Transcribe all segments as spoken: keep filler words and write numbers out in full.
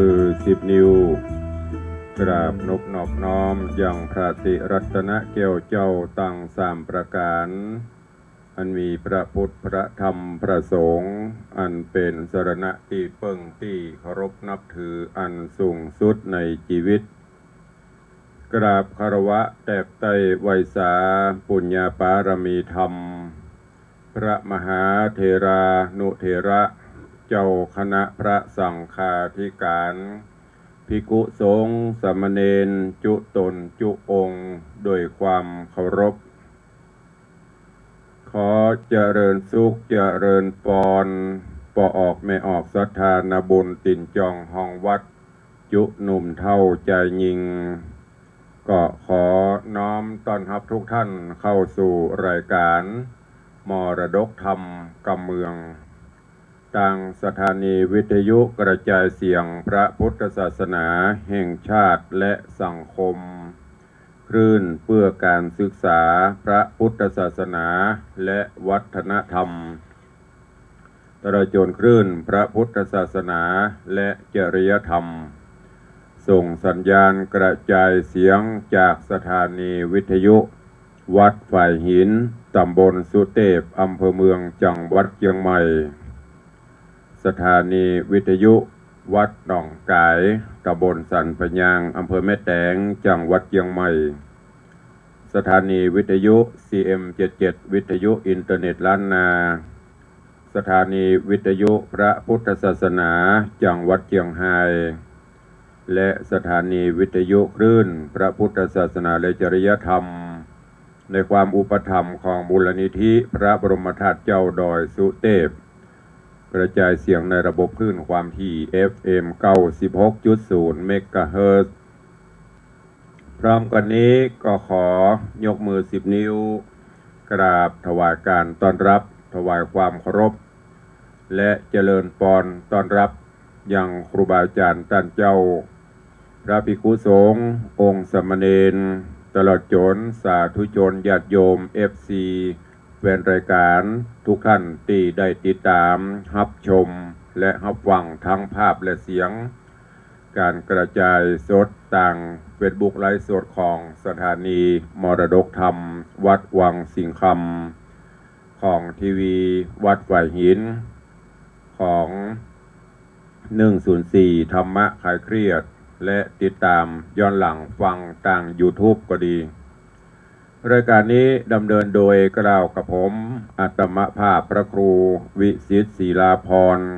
มือสิบนิ้ว กราบนบนอบน้อมยังพระติรัตนแก้วเจ้าตังสามประก๋าน อันมีพระพุทธ พระธรรม พระสงฆ์ อันเป๋นสรณะตี้เปิ้งตี้เคารพนับถืออันสูงสุดในจีวิต กราบคารวะแตบใต้ไหว้สาปุญญาปารมีธรรม พระมหาเถรานุเถระ เจ้าคณะพระสังฆาธิก๋าน ภิกขุสงฆ์สามเณรจุ๊ต๋นจุ๊องค์ โดยความเคารพ ขอเจริญสุขเจริญปอน ป้อออกแม่ออกศรัทธานาบุญตี๋นจองฮองวัด จุ๊หนุ่มเฒ่าจายญิง ก็ขอน้อมต้อนฮับทุกท่านเข้าสู่รายก๋านมรดกธรรมกำเมือง ตางสถานีวิทยุกระจายเสียงพระพุทธศาสนาแห่งชาติและสังคม คลื่นเพื่อการศึกษาพระพุทธศาสนาและวัฒนธรรม ตลอดจ๋นคลื่นพระพุทธศาสนาและจริยธรรม ส่งสัญญาณกระจายเสียงจากสถานีวิทยุวัดฝายหิน ตำบลสุเตพ อำเภอเมือง จังหวัดเจียงใหม่ สถานีวิทยุวัดหนองก๋าย ตำบลสันปะยาง อำเภอแม่แตง จังหวัดเจียงใหม่ สถานีวิทยุ ซีเอ็มเจ็ดเจ็ด วิทยุอินเทอร์เน็ตล้านนา สถานีวิทยุพระพุทธศาสนา จังหวัดเจียงฮาย และสถานีวิทยุคลื่นพระพุทธศาสนาและจริยธรรม ในความอุปถัมภ์ของมูลนิธิพระบรมธาตุเจ้าดอยสุเตพ กระจายเสียงในระบบคลื่นความถี่ เอฟเอ็ม เก้าสิบหกจุดศูนย์ เมกะเฮิรตซ์ พร้อมกั๋นนี้ก็ขอยกมือสิบนิ้ว กราบถวายการต้อนรับ ถวายความเคารพ และเจริญปอนต้อนรับยังครูบาอาจ๋ารย์ต้านเจ้า พระภิกขุสงฆ์ องค์สามเณร ตลอดจ๋นสาธุชนญาติโยม เอฟซี แฟนรายก๋านทุกท่านตี้ได้ติดต๋ามฮับชมและฮับฟังทั้งภาพและเสียง ก๋านกระจายสดตางเฟซบุ๊กไลฟ์สดของสถานีมรดกธรรมวัดวังสิงห์คำ ของทีวีวัดฝายหิน ของ หนึ่งศูนย์สี่ ธรรมะคลายเครียด และติดต๋ามย้อนหลังฟังตางยูทูบก็ดี รายก๋านนี้ดำเนินโดยกล่าวกับผม อาตมาภาพพระครูวิสิทธิ์ ศิลาภรณ์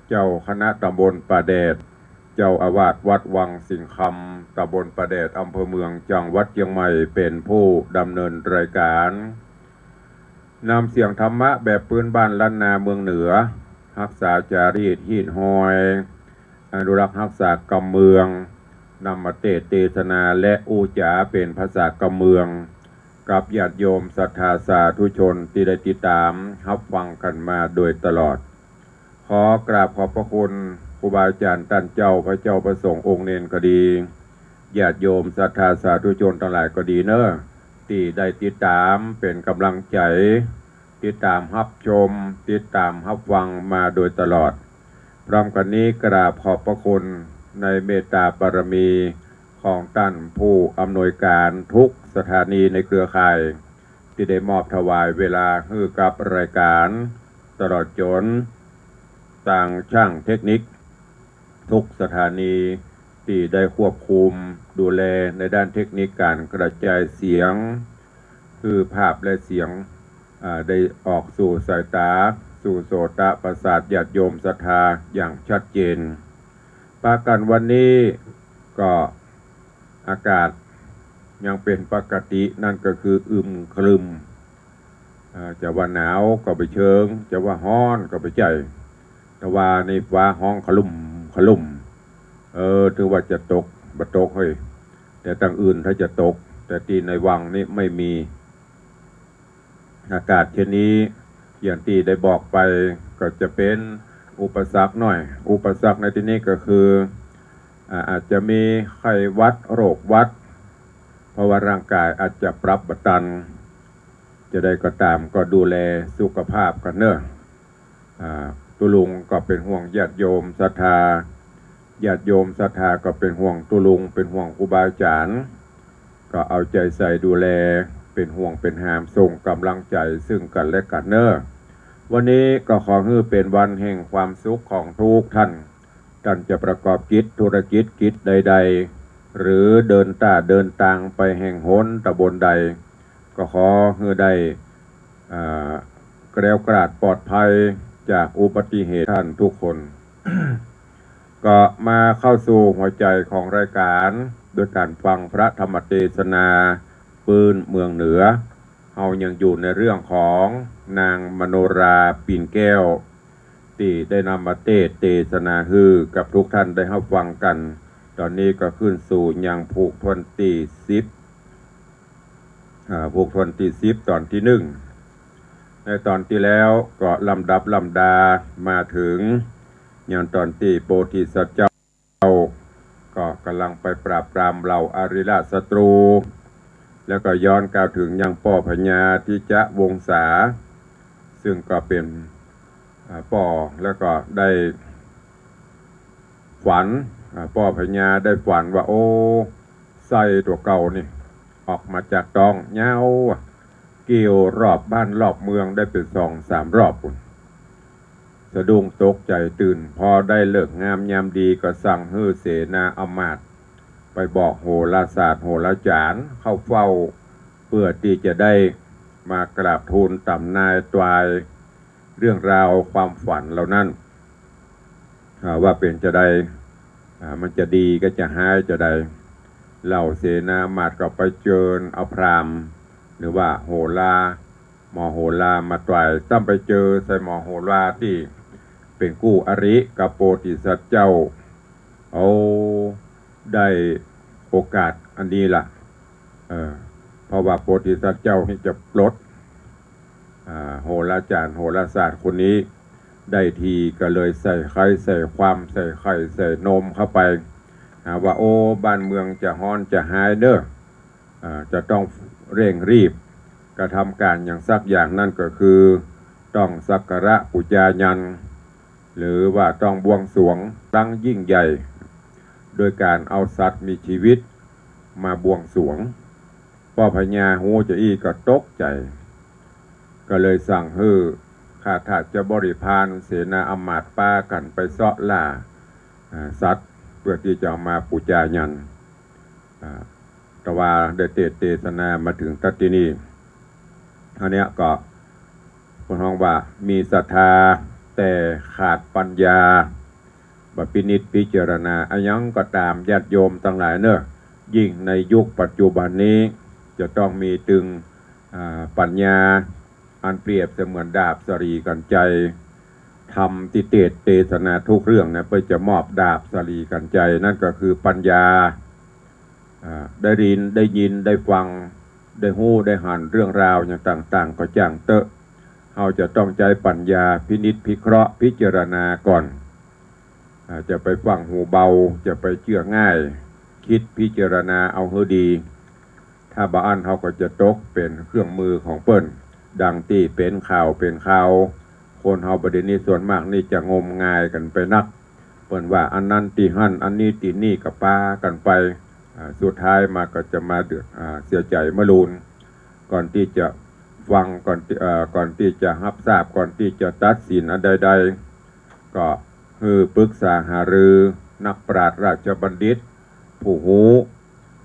เจ้าคณะตำบลป่าแดด เจ้าอาวาสวัดวังสิงห์คำ ตำบลป่าแดด อำเภอเมือง จังหวัดเจียงใหม่ เป๋นผู้ดำเนินรายก๋าน นำเสียงธรรมะแบบพื้นบ้านล้านนาเมืองเหนือ ฮักษาจารีตฮีตฮอย อนุรักษ์ฮักษากำเมือง นำมาเตสน์เตสนาและอู้จ๋าเป๋นภาษากำเมือง กับญาติโยมศรัทธาสาธุชนตี้ได้ติดต๋ามฮับฟังกั๋นมาโดยตลอด ขอกราบขอบพระคุณครูบาอาจ๋ารย์ต้านเจ้า พระเจ้าพระสงฆ์องค์เณรก็ดี ญาติโยมศรัทธาสาธุชนตังหลายก็ดีเน่อ ตี้ได้ติดต๋ามเป๋นก๋ำลังใจ๋ ติดต๋ามฮับชม ติดต๋ามฮับฟังมาโดยตลอด พร้อมกั๋นนี้กราบขอบพระคุณในเมตตาบารมีของต้านผู้อำนวยก๋านทุกสถานีในเครือข่าย ตี้ได้มอบถวายเวลาหื้อกับรายก๋าน ตลอดจ๋นตางช่างเทคนิคทุกสถานี ตี้ได้ควบคุมดูแลในด้านเทคนิคก๋านกระจายเสียง หื้อภาพและเสียง อ่า ได้ออกสู่สายต๋า สู่โสตประสาทญาติโยมศรัทธาอย่างชัดเจน ปะกั๋นวันนี้ก็อากาศยังเป๋นปกติ นั่นก็คืออึมครึม อ่า จะว่าหนาวก็บ่เชิง จะว่าฮ้อนก็บ่ใจ้ แต่ว่านี่ฟ้าฮ้องคะลุ่มคะลุ่ม เออ ถือว่าจะตก บ่ตกเฮ้ย แต่ตางอื่นถ้าจะตก แต่ตี้ในวังนี่ไม่มี อากาศเช่นนี้ อย่างตี้ได้บอกไป ก็จะเป๋นอุปสรรคหน่อย อุปสรรคในตี้นี้ก็คือ อ่า อาจจะมีไข้หวัด โรคหวัด เพราะว่าร่างก๋ายอาจจะปรับบ่ตัน จะใดก็ต๋ามก็ดูแลสุขภาพกั๋นเน่อ อ่า ตุ๊ลุงก็เป๋นห่วงญาติโยมศรัทธา ญาติโยมศรัทธาก็เป๋นห่วงตุ๊ลุง เป๋นห่วงครูบาอาจ๋ารย์ ก็เอาใจ๋ใส่ดูแล เป๋นห่วงเป๋นหาม ส่งก๋ำลังใจ๋ซึ่งกั๋นและกั๋นเน่อ วันนี้ก็ขอหื้อเป๋นวันแห่งความสุขของทุกท่าน ท่านจะประกอบกิจธุรกิจกิจใดๆ หรือเดินต้าเดินตางไปแห่งหนตำบลใด ก็ขอหื้อได้ อ่า แคล้วคลาดปลอดภัยจากอุบัติเหตุท่านทุกคน ก็มาเข้าสู่หัวใจ๋ของรายก๋าน โดยก๋านฟังพระธรรมเตสนาปื๊นเมืองเหนือ เฮายังอยู่ในเรื่องของนางมโนรา ปิ่นแก้ว ตี้ได้นำมาเตสน์เตสนาหื้อกับทุกท่านได้ฮับฟังกั๋น ต๋อนนี้ก็ขึ้นสู่ยังผูกถ้วนตี้สิบ อ่า ผูกถ้วนตี้สิบ ต๋อนตี้นึ่ง ในต๋อนตี้แล้วก็ลำดับลำดามาเถิงยังต๋อนตี้โพธิสัตว์เจ้า ก็ก่ำลังไปปราบปรามเหล่าอาริราชศัตรู แล้วก็ย้อนกล่าวเถิงยังป้อพญาทิจวงศา ซึ่งก็เป๋น อ่า ป้อ แล้วก็ได้ฝัน อ่า ป้อพญาได้ฝันว่า โอ้ ไส้ตั๋วเก่านี่ ออกมาจากต๊อง ยาวอะ เกี่ยวรอบบ้านรอบเมืองได้เป๋นสองสามรอบปู๊น สะดุ้งตกใจ๋ตื่น พอได้ฤกษ์งามยามดีก็สั่งหื้อเสนาอำมาตย์ไปบอกโหราศาสตร์โหราจ๋ารย์เข้าเฝ้า เปื้อตี้จะได้มากราบทูลต๋ามนายตวาย เรื่องราวความฝันเหล่านั้น อ่า ว่าเป๋นจาใด อ่า มันจะดีก็จะฮ้ายจาใด เหล่าเสนาอำมาตย์ก็ไปเจิญเอาพราหมณ์ หรือว่าโหรา หมอโหรามาตวาย ซ้ำไปเจอใส่หมอโหราตี้เป๋นกู้อริกับโพธิสัตว์เจ้า เอาได้โอกาสอันนี้ละ เออ เพราะว่าโพธิสัตว์เจ้านี่จะปลด อ่า โหราจ๋ารย์โหราศาสตร์คนนี้ได้ที ก็เลยใส่ไข่ใส่ความ ใส่ไข่ใส่นมเข้าไป อ่า ว่า โอ้ บ้านเมืองจะฮ้อนจะฮ้ายเน่อ อ่า จะต้องเร่งรีบกระทำก๋านอย่างสักอย่าง นั่นก็คือต้องสักการะปู๋จายัณ หรือว่าต้องบวงสรวงครั้งยิ่งใหญ่ โดยก๋านเอาสัตว์มีชีวิตมาบวงสรวง ป้อพญาฮู้จาอี้ก็ตกใจ๋ ก็เลยสั่งหื้อข้าทาสบริพารเสนาอำมาตย์ปากั๋นไปเซาะล่า อ่า สัตว์เปื้อตี้จะเอามาปู๋จายัณ อ่า แต่ว่าได้เตสน์เตสนามาเถิงตั๊ดตี้นี่ อันเนี้ยก็เปิ้นฮ้องว่ามีศรัทธาแต่ขาดปัญญา บ่พินิจพิจารณา อะหยังก็ต๋ามญาติโยมตังหลายเน่อ ยิ่งในยุคปัจจุบันนี้จะต้องมีตึง อ่า ปัญญา อันเปรียบเสมือนดาบสะหลีกัญไชย ธรรมตี้เตสน์เตสนาทุกเรื่องนะ เปิ้นจะมอบดาบสะหลีกัญไชย นั่นก็คือปัญญา อ่า ได้ยิน ได้ยิน ได้ฟัง ได้ฮู้ ได้หันเรื่องราวอย่างต่างๆ ก็จ้างเต๊อะ เฮาจะต้องใจ๊ปัญญาพินิจพิเคราะห์พิจารณาก่อน อ่า จะไปฟังหูเบา จะไปเจื้อง่าย กึ๊ดพิจารณาเอาหื้อดี ถ้าบ่อั้นเฮาก็จะตกเป๋นเครื่องมือของเปิ้น ดังตี้เป๋นข่าวเป๋นคาว คนเฮาบ่เดี่ยวนี้ส่วนมากนี่จะงมงายกั๋นไปนัก เปิ้นว่าอันนั้นตี้หั้น อันนี้ตี้นี่ก็ปากั๋นไป อ่า สุดท้ายมาก็จะมาเดือด อ่า เสียใจ๋มะลูน ก่อนตี้จะฟัง ก่อนตี้ เอ่อ ก่อนตี้จะฮับทราบ ก่อนตี้จะตัดสินอันใดๆ ก็หื้อปรึกษาหารือนักปราชญ์ราชบัณฑิต ผู้ฮู้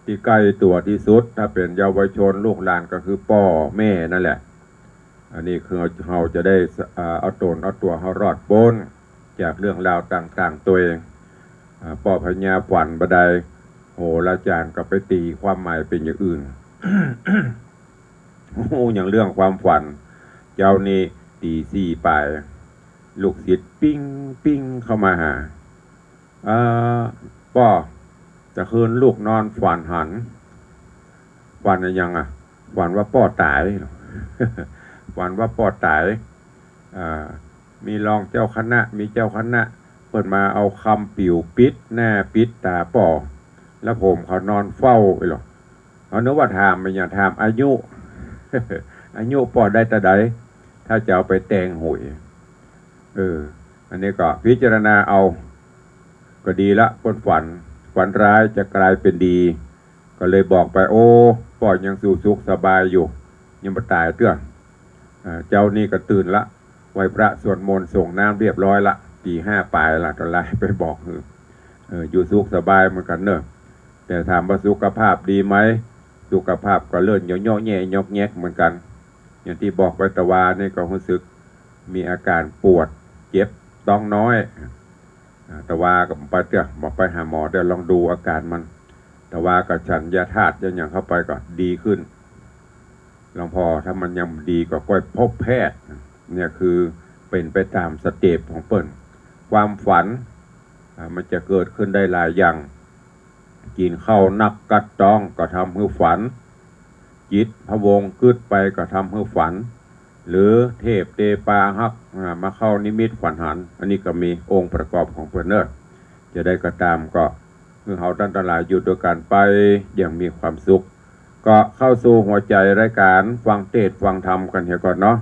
ตี้ใก้ตั๋วตี้สุด ถ้าเป๋นเยาวชนลูกหลานก็คือป้อแม่นั่นแหละ อันนี้คือเฮาจะได้ เอ่อ เอาต๋นเอาตั๋วเฮารอดป๊นจากเรื่องราวต่างๆ ตั๋วเอง อ่า ป้อพญาฝันบ่าใด โหราจ๋ารย์ก็ไปตี๋ความหมายเป๋นอย่างอื่น ฮู้อย่างเรื่องความฝัน เจ๊านี้ตี๋สี่ป๋าย ลูกศิษย์ปิ๊งปิ๊งเข้ามาหา เอ่อ ป้อ ตะคืนลูกนอนฝันหัน ฝันอะหยังอะ ฝันว่าป้อต๋าย ฝันว่าป้อต๋าย อ่า มีรองเจ้าคณะ มีเจ้าคณะ เปิ้นมาเอาคำปิ๋วปิดหน้าปิดต๋าป้อ แล้วผมเขานอนเฝ้าอี้หรอ เขานึกว่าถามอะหยัง ถามอายุ อายุป้อได้เต้าใด ถ้าจะเอาไปแต่งหวย เออ อันนี้ก็พิจารณาเอา ก็ดีละ เปิ้นฝัน ฝันร้ายจะกลายเป๋นดี ก็เลยบอกไป โอ้ ป้อยังสู่สุขสบายอยู่ ยังบ่ต๋ายเตื้อ อ่า เจ๊านี้ก็ตื่นละ ไหว้พระสวดมนต์ สรงน้ำเรียบร้อยละ ตี๋ห้าป๋ายละ ต๋อนไลน์ไปบอก เออ เออ อยู่สุขสบายเหมือนกั๋นเนาะ แต่ถามว่าสุขภาพดีไหม สุขภาพก็เริ่นเยียะแยะยอกแยกเหมือนกั๋น อย่างตี้บอกไปตะวานี่ก็ฮู้สึกมีอาก๋านปวดเจ็บต๊องน้อย อ่า ตะวาก็บ่ไปเตื้อ บ่ไปหาหมอเตื้อ ลองดูอาก๋านมัน ตะวาก็ฉันยาธาตุยาหยังเข้าไปก็ดีขึ้น หลวงพ่อ ถ้ามันยังบ่ดีก็ก้อยพบแพทย์ เนี่ยคือเป๋นไปต๋ามสเต็ปของเปิ้น ความฝัน อ่า มันจะเกิดขึ้นได้หลายอย่าง กิ๋นข้าวนักกั๊ดต๊องก็ทำหื้อฝัน จิตพะวงกึ๊ดไปก็ทำหื้อฝัน หรือเทพเตปาฮัก อ่า มาเข้านิมิตฝันหัน อันนี้ก็มีองค์ประกอบของเปิ้นเนาะ จะใดก็ต๋ามก็ หื้อเฮาต้านตังหลายอยู่ตวยกั๋นไปอย่างมีความสุข ก็เข้าสู่หัวใจ๋รายก๋านฟังเตสน์ฟังธรรมกั๋นเหียก่อนเนาะ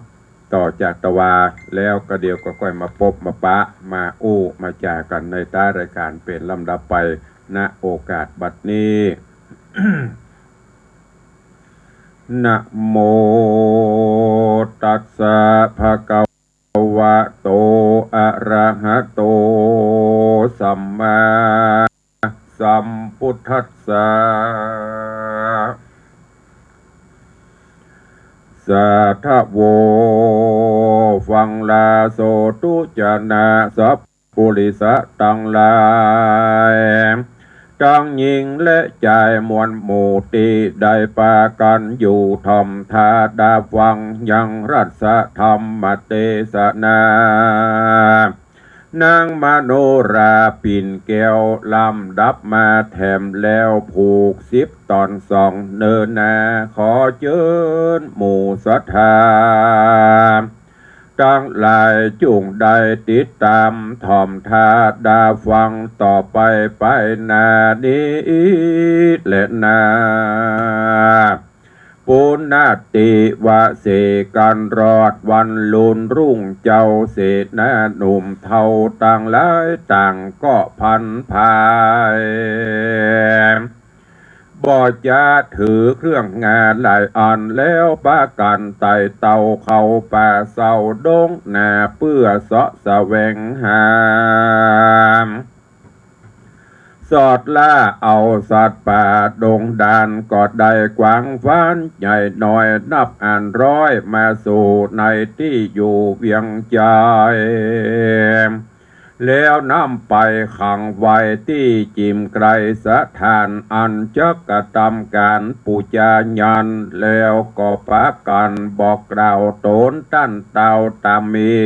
ต่อจากตะวาแล้วก็เดี๋ยวก็ก้อยมาปบมาปะ มาอู้มาจ๋ากั๋นในต๊ายรายก๋านเป๋นลำดับไป ณ โอกาสบัดนี้ นะโมตัสสะ ภะคะวะโต อะระหะโต สัมมาสัมพุทธัสสะ สาธะโว ฟังลาโสตุจะนะ สัพ ปุริสะตังหลาย ตังญิงและจายมวลหมู่ตี้ได้ปากั๋นอยู่ถ่อมท่าดาฟังยังรัตถธรรมเตสนา นางมโนราปิ่นแก้วลำดับมาแถมแล้วผูกสิบต๋อนสองเนินนา ขอเจิญหมู่ศรัทธา ตังหลายจุ่งได้ติดต๋ามถ่อมท่าดาฟังต่อไปไปหน้านี้แลนา ปุณณติวะเสกั๋นรอดวันลุนรุ่งเจ้า เสนาหนุ่มเฒ่าตังหลายต่างก็พันพาย บ่จะถือเครื่องงาหลายอัน แล้วปากั๋นไต่เต้าเข้าป่าเศร้าดงนา เปื้อเสาะแสวงหา สอดล่าเอาสัตว์ป่าดงดาน ก็ได้กวางฟานใหญ่น้อยนับอันร้อย มาสู่ในตี้อยู่เวียงใจ๋ แล้วนำไปขังไว้ตี้จิ่มไกลสถาน อันจักกระตำก๋านปู๋จายัน แล้วก็ปากั๋นบอกกล่าวต๋นต้านเต้าต๋ามี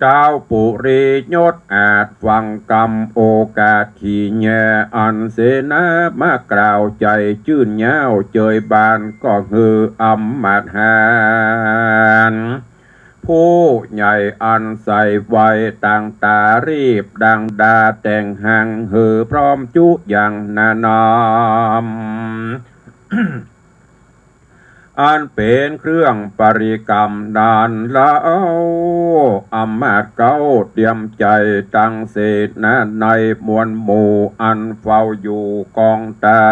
เต้าปุริยศอาจฟังกำโอกาสขี่แย่ อันเสนามากล่าวใจ๋จื้นเย้าเจยบาน ก็หื้ออำมาตย์หาญ ผู้ใหญ่อันใส่ไว้ต่างต๋ารีบดังดาแต่งหัง หื้อพร้อมจุอย่างหนานำ อันเป๋นเครื่องปริกรรมนั้นแล้ว อำมาตย์เก๊าเตรียมใจ๋ตังเสนาในมวลหมู่อันเฝ้าอยู่กองต๋า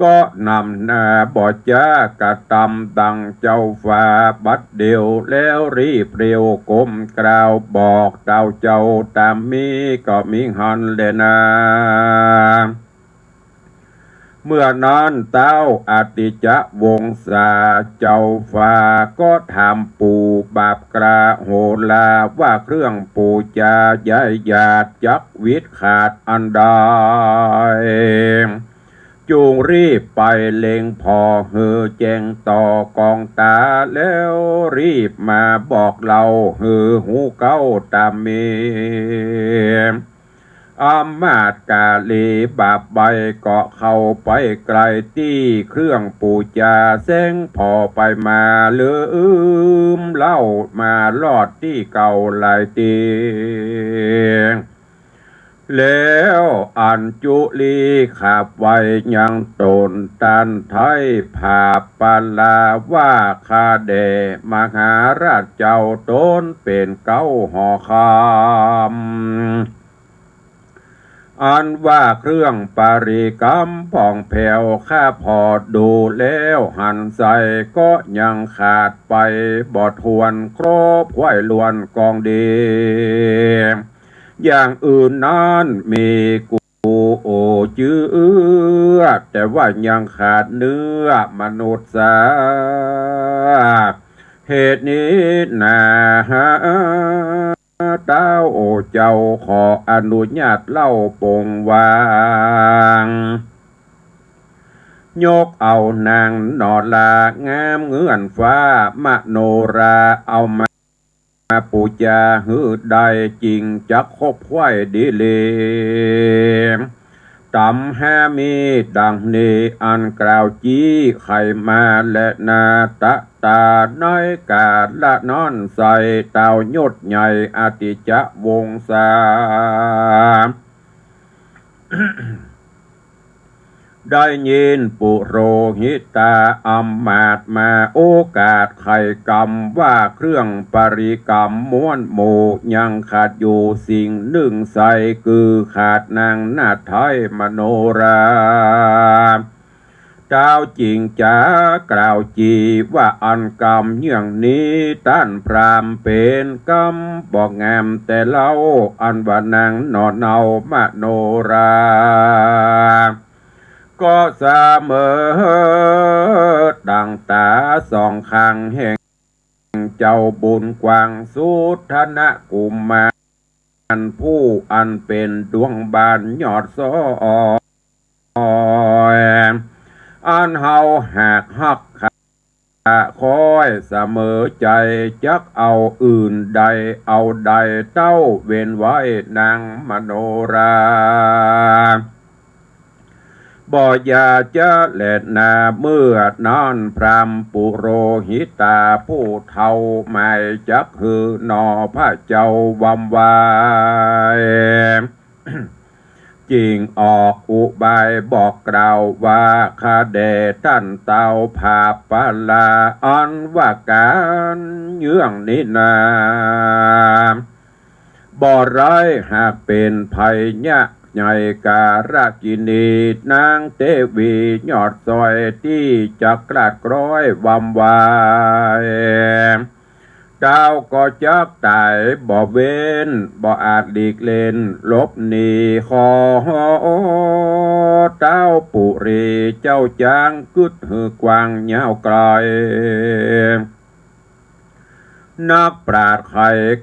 ก็นำหน้าบ่จ๊ากระตำดังเจ้าฟ้าบัดเดียว แล้วรีบเร็วก้มกล่าวบอกเต้าเจ้าต๋ามีก็มีหั้นแลนา เมื่อนั้นเต้าอติจจวงศาเจ้าฟ้าก็ถามปู่บาปกราโหรา ว่าเครื่องปู๋จาใหญ่หยาดจักวิดขาดอันใด จุ่งรีบไปเล็งผ่อหื้อแจ้งต่อกองต๋า แล้วรีบมาบอกเล่าหื้อฮู้เก๊าต๋ามี อำมาตย์กาลีบาปใบ้ก็เข้าไปใก้ตี้เครื่องปู๋จา แสงผ่อไปมาลืมเล่ามารอดตี้เก่าหลายตี้ แล้วอัญจุลีขาบไหว้ยังต๋นต้านไท้ ผาบปลาว่า ข้าแด่มหาราชเจ้า ต๋นเป๋นเก๊าหอคำ อันว่าเครื่องปริกรรมผ่องแผ้ว ข้าผ่อดูแล้วหันใส่ ก็ยังขาดไปบ่ถ้วน ครบถ้วนกองดี อย่างอื่นนั้นมีกู้จื้อ แต่ว่ายังขาดเนื้อมนุษย์สา เหตุนี้นา เต้าเจ้าขออนุญาตเล่าปงวาง ยกเอานางนอรางามเหมือนฟ้ามโนรา เอามาปู๋จาหื้อได้ จึงจักคบไขว้ดีหลี ต๋ำหามีดังนี้ อันกล่าวจี้ไขมาแลนา ตะต๋าในกาละนั้นไส้ เต้ายศใหญ่อติจจวงศา ได้ยินปุโรหิตาอำมาตย์มาโอกาสไขกรรม ว่าเครื่องปริกรรมม้วนหมู่ ยังขาดอยู่สิ่งนึ่งไส้ คือขาดนางนาฏไท้มโนรา เต้าจึงจะกล่าวจี้ว่า อันกรรมเยื่องนี้ ต้านพราหมณ์เป๋นกรรมบ่งามแต่เล่า อันว่านางหน่อเนาหมโนรา ก็เสมอดั่งต๋าสองข้างแห่งเจ้าบุญกว้าง สุทธนกุมาร อันผู้อันเป๋นดวงบานยอดซอย อันเฮาหากฮักข้าคอยเสมอใจ๋ จักเอาอื่นใดเอาใดเต้า เว้นไว้นางมโนรา บ่อย่าจะแลนา เมื่อนั้นพราหมณ์ปุโรหิตาผู้เฒ่า หมายจักหื้อหน่อพระเจ้าวำวาย จึงออกอุบายบอกกล่าวว่า ข้าแด่ต้านเต้าผาบปลา อันว่ากาลเยื่องนี้นา บ่ร้ายหากเป๋นไพยะใหญ่กาลกินี นางเตวียอดซอยตี้จักกราดกร้อยวำวาย เต้าก็จักต๋ายบ่เว้น บ่อาจหลีกเล่นหลบหนี ขอเต้าปุรีเจ้าจางกึ๊ดหื้อกว้างยาวไกล นักปราชญ์ไข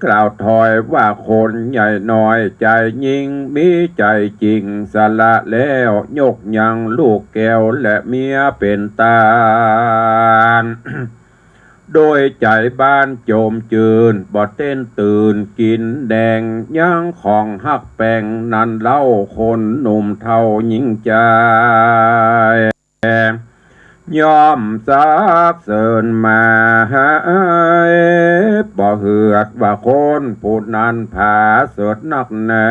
กล่าวถ้อยว่า คนใหญ่น้อยใจ๋ยิ่ง มีใจ๋จริงสละแล้ว ยกยังลูกแก้วและเมียเป๋นต้าน โดยใจ๋บานโจมจื้น บ่เต้นตื่นกิ๋นแดง ยังของฮักแป้งนั้นเล่า คนหนุ่มเฒ่าหญิงจาย ย่อมสรรเสริญมา บ่เหือดว่าคนผู้นั้นผาเสริฐนักหนา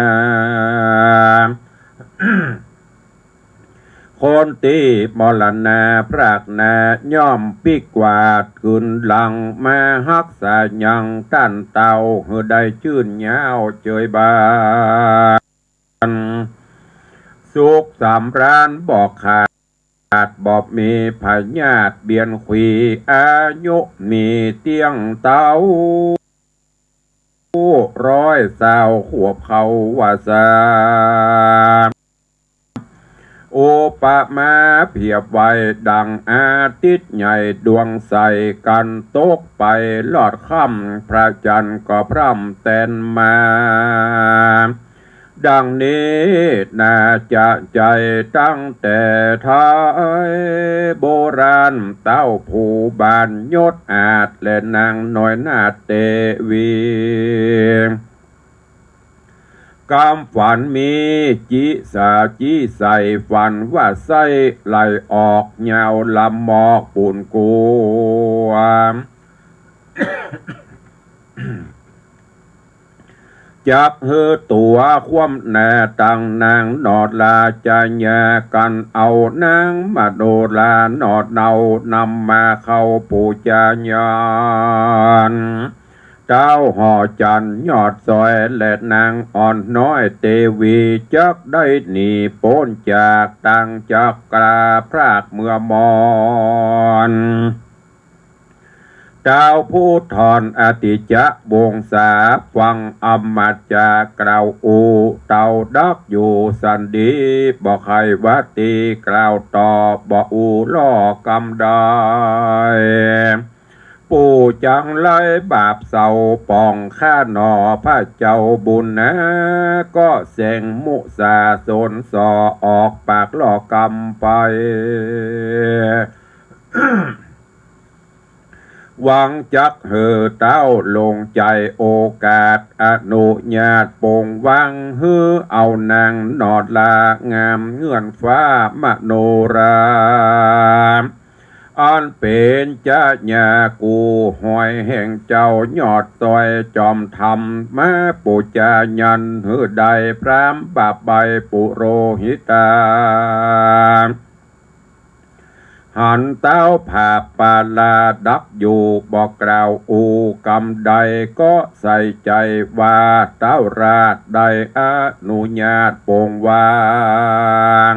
คนตี้มรณาพรากหน้า ย่อมปิ๊กกวาดคืนหลัง มาฮักษายังต้านเต้า หื้อได้จื้นยาวเจยบาน สุขสำราญบ่ขาด บ่มีพยาธิเบียนขวี อายุมีเตี้ยงเต๊า ร้อยซาวขวบเข้าว่าซา อุปมาเปรียบไว้ดังอาทิตย์ใหญ่ดวงใส กั๋นตกไปลอดค่ำ พระจันทร์ก็พร่ำแตนมา ดังนี้นาจะใจ๋ตั้งแต่ไท้โบราณ เต้าผู้บานยศอาจ และนางน้อยนาฏเตวี กำฝันมีจิสาจิใส่ ฝันว่าไส้ไหลออกยาวลำมอกปูนกวม จักหื้อตั๋วคว่ำหน้าตังนางโนรา จะแยกกั๋นเอานางมโนราโนดเนา นำมาเข้าปู๋จายัน เต้าหอจันทร์ยอดซอย และนางอ่อนน้อยเตวี จักได้หนีป๊นจากตังจักกล้าพรากเมื่อมอน เต้าผู้ถอนอติจจะวงศา ฟังอำมาตย์จากล่าวอู้ เต้าดักอยู่สันดี บ่ใค่ว่าตี้กล่าวตอบ บ่อู้ล่อกำใด ปู่จังไรบาปเศร้าปองข้าหนอ พระเจ้าบุญนา ก็แสงมุสาสนส่อ ออกปากล่อกำไป หวังจักหื้อเต้าลงใจ๋ โอกาสอนุญาตปงวาง หื้อเอานางโนรางามเงื่อนฟ้ามโนรา อันเป๋นจญากู้ห้อยแห่งเจ้ายอดซอยจอมธรรม มาปู๋จายันหื้อได้พราหมณ์บาปใบ้ปุโรหิตา หันเต้าผาปาลาดักอยู่บ่กล่าวอู้กำใด ก็ใส่ใจ๋ว่าเต้าราชได้อนุญาตปงวาง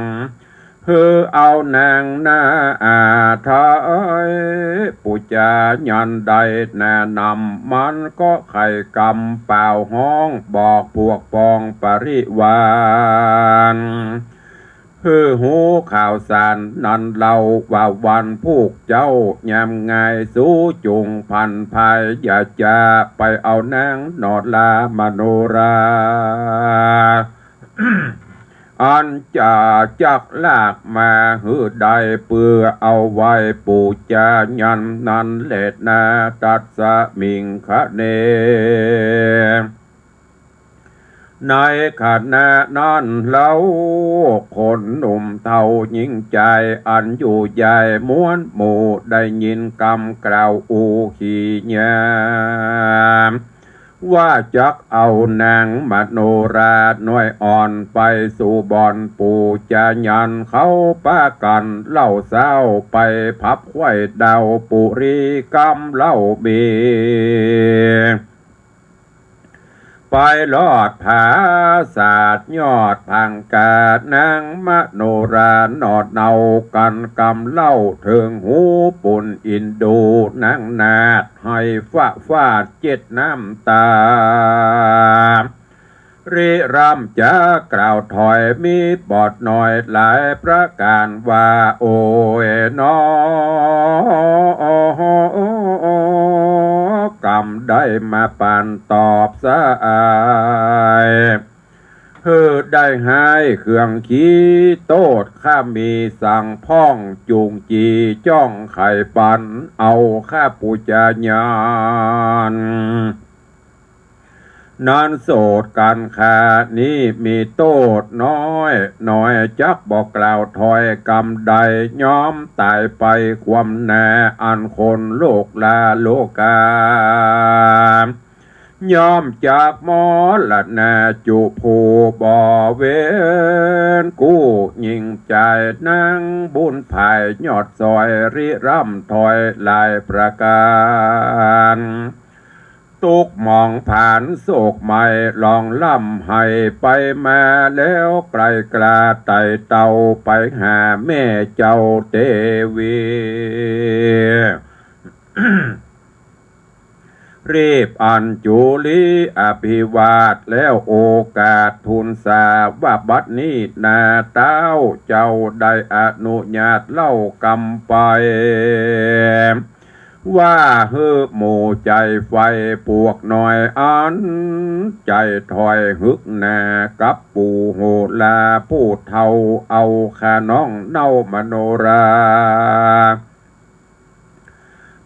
หื้อเอานางนาอาไทย ปู๋จายันได้แนะนำ มันก็ไขกำเป่าฮ้องบอกพวกปองปริวาร หื้อฮู้ข่าวสารนั้นเล่าว่าวันพูกเจ๊ายามง่าย สูจุ่งผันพาย อย่าจะไปเอานางโนรามโนรา อันจะจักลากมาหื้อได้ เปื้อเอาไว้ปู๋จายันนั้นแลนา ตัสมิงคะเน ในขณะนั้นเล่า คนหนุ่มเฒ่าหญิงจาย อันอยู่ใหญ่มวลหมู่ ได้ยินกำกล่าวอู้ขี้ยาม ว่าจักเอานางมโนราน้อยอ่อนไปสู่บ่อนปู๋จายัน เขาปากั๋นเล่าเซ้าไปผับไขว้ดาวปุรีกำเล่ามี ไปลอดผาสาดยอดผางกา นางมโนราโนดเนากั๋นกำเล่า เถิงหูปุ้นอินดูนางนาฏ ไหว้ฟ้าฟาดเจ็ดน้ำตา ริร่ำจากล่าวถอยมีบทน้อยหลายประก๋านว่า โอยหนอ กำได้มาปานตอบสะอาย หื้อได้หายเครื่องขี้โต้ษ ข้ามีสังพ่องจุ่งจี่จ้องไขปัน เอาข้าปู๋จายัน นั้นโสดกั๋นข้านี้มีโต้ษน้อย น้อยจักบ่กล่าวถอยกำใด ยอมต๋ายไปความหน้า อันคนโลกลาโลกา ย่อมจักมรณาจุผู้บ่เว้นกู้ หญิงจายนางบุญผายยอดซอย ริร่ำถอยหลายประก๋าน ตุ๊กข์หมองผานโศกไหม้ร้องร่ำไห้ไปมา แล้วไกลกล้าไต่เต้าไปหาแม่เจ้าเตวี รีบอัญจุลีอภิวาทแล้วโอกาสทูลสาว่า บัดนี้นาเต้าเจ้าได้อนุญาตเล่ากำไป ว่าหื้อหมู่ใจ๋ไฟปวกน้อยอันใจ๋ถอยหึกหน้ากับปู่โหราผู้เฒ่า เอาข้าน้องเน่ามโนรา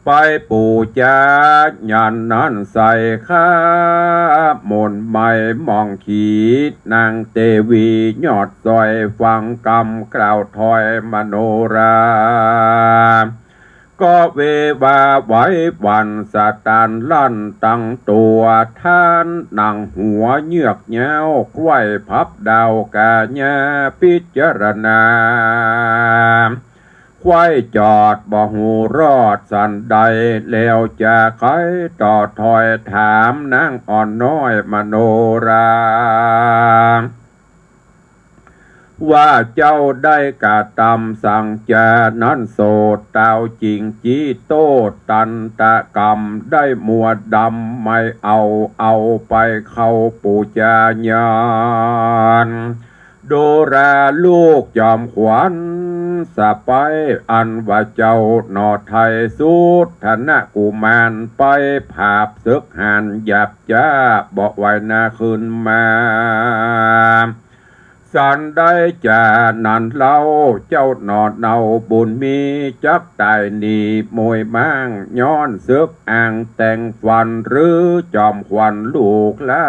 ไปปู๋จายันนั้นใส่ข้ามนต์ไหม้หมองขีด นางเตวียอดซอยฟังกำกล่าวถอยมโนรา ก็เววาไหวหวั่นสะตันลั่นตังตั๋ว ต้านหนังหัวเยือกเย้า ไขว้พับดาวก๋าญา พิจารณา ไขว้จอดบ่ฮู้รอดสันใด แล้วจะไขต่อถ้อยถาม นางอ่อนน้อยมโนรา ว่าเจ้าได้กระตำสังจานั้นโสด เต้าจิ่งจี้โต้ตันตะกรรม ได้มัวดำไม่เอา เอาไปเข้าปู๋จาญาณ โดราลูกจอมขวัญสะใป๊ อันว่าเจ้าหน่อไทยสุทธนกุมาร ไปผาบเสิกหาญหยาบจ๊า บ่ไหวนาคืนมา สันใดจานั้นเล่า เจ้าหน่อเนาบุญมี จักต๋ายหนีโมยม้าง ย้อนเสิกอ้างแต่งฝัน หรือจอมขวัญลูกหลา